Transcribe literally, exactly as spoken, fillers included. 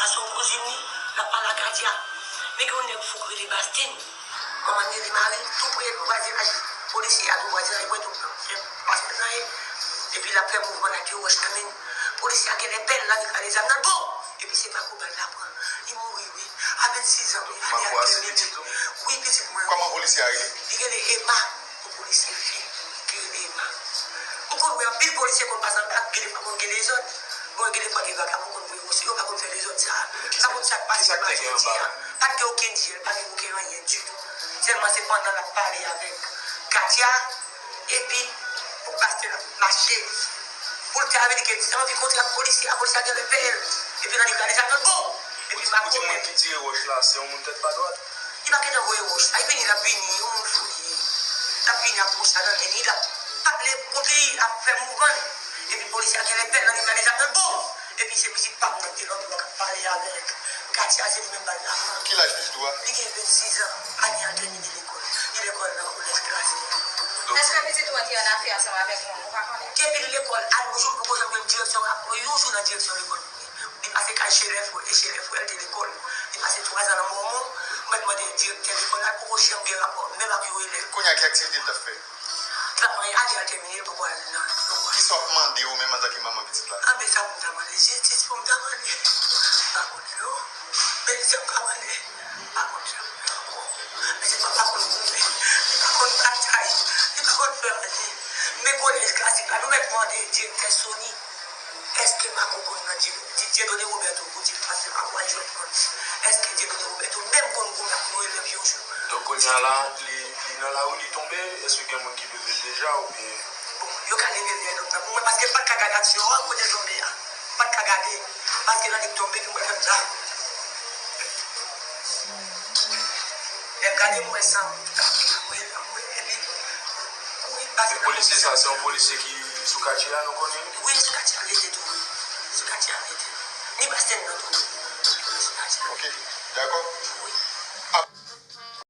Gason kouzin li, l ap pale a Katia. Men gen yon nèg fou k rele Bastin. Manman l rele Mari, tou pre vwazinaj. Polisye a tou vwazinaj mwen tou. Pase nan ye. Epi l ap fè mouvman l ak yon wòch nan men l. Polisye a genlè pè l, l annik rale zam nan. Bon! Epi se Mako bal la pran. Li mouri, wi. A vennsis an, wi. Ane a tèmine. Wi, pitit mwen. Kòman polisye a rele? Li rele Ema. Yon polisye fi ki rele Ema. Ou konn wè anpil polisye konn pase anba, gen de fwa konn gen dezòd. Bon, gen de fwa gen vagabon konn voye wòch, yo pa konn fè dezòd sa a. Yo pa konn sa k pase anba jodi a. Pa t gen okenn dyèl, pa t gen okenn anyen ditou. Sèlman se pandan l ap pale avèk Katia, epi pou pastè l ap mache. Pou l te avili ke li te anvi kontre ak polisye a, polisye a genlè pè l. Epi nan li gade sa, bon! Epi Mako menm. Ou di moun ki tire wòch la, se yon moun tèt pa dwat? Li pa gentan voye wòch la. Li vini, l ap vini, yon moun fou li ye. L ap vini ak wòch la nan men li, l ap pale kote l ap fè mouvman l. Epi polisye a genlè pè l nan li pale zam nan, bon! Epi se pitit pa m nan ki te lòt bò k ap pale avèk Katia, se li menm bal la pran. Ki laj pitit ou a? Li gen vennsis an, ane a tèmine lekòl. Li lekòl nan kolèj klasik. Èske pitit ou an te annafè ansanm avèk moun ou pa konnen? Depi li lekòl, al yon jou, l poko janm jwenn direksyon, yon jou nan direksyon lekòl. Li pase kay chelè frè, e chelè frè l te lekòl. Li pase twa zan nan Mòmon, mwen mande direktè lekòl la, l poko janm gen rapò, menm ak yon elèv. Kounye a, ki aktivite l t ap fè? Travay, ane a tèmine, l poko al nan lekòl. Kisa w ap mande ou menm antanke manman pitit la? Anben, sa pou m ta mande, jistis pou m ta mande. M pa konnen non. Men sa m ka mande, m pa konn sa m fè ankò. Men se pa, pa konn goumen, li pa konn batay, li pa konn fè anyen. Men kolèj klasik la, nou mèt mande direktè Sony. Èske Mako konn nan Dye, Dieudonné Roberto pou di l pase pa waj jwèt konn? Èske Dieudonné Roberto menm konn goumen ak yon elèv yon jou? Donk, kounye a la, li, li nan lari, li tonbe, èske gen moun ki leve l deja oubyen? Bon, yo ka leve l lè lòt nan pou mwen, paske m pa t ka gade aksyon an, kote l tonbe a. M pa t ka gade, paske nan li k tonbe, pou mwen fè m la. Lè m gade, m wè san. Mwen, mwen, epi, wi, paske. E polisye sa, se yon polisye ki sou katye a, nou konnen? Wi, sou katye a, l rete tou, wi. Sou katye a, l rete. Ni pastè m nan tou, wi. Sou katye a. Ok, dakò. Wi.